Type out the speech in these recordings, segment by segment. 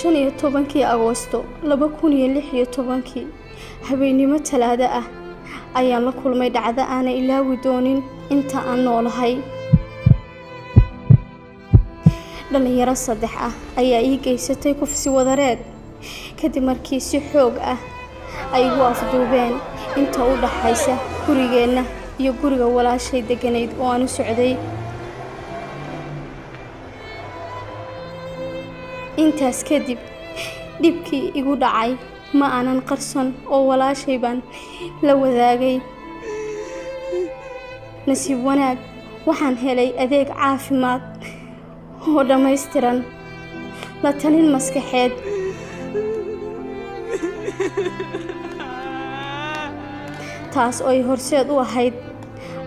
15-kii Agoosto 2016-kii, habeennimo Talaado ah, ayaan la kulmay dhacdo aanan ilaawi doonin inta aan noolahay. Dhallinyaro saddex ah ayaa ii geysatay kufsi wadareed kadib markii si xoog ah ay igu afduubeen inta u dhaxaysa gurigeenna iyo guriga walaashay degganayd oo aan u socday. Intaas kadib, dhibkii igu dhacay ma aanan qarsan oo walaashay baan la wadaagay. Nasiib wanaag, waxaan helay adeeg caafimaad oo dhammaystiran, la talin maskaxeed, taas oo ay horseed u ahayd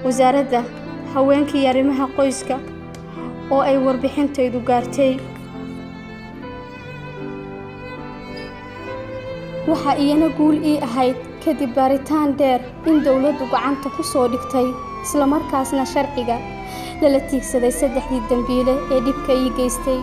Wasaaradda Haweenka iyo Arrimaha Qoyska oo ay warbixintaydu gaartay. Waxaa iyana guul ii ahayd kadib baaritaan dheer in dowladdu gacanta ku soo dhigtay, islamarkaasna sharciga lala tiigsaday saddexdii dambiile ee dhibka ii geystay.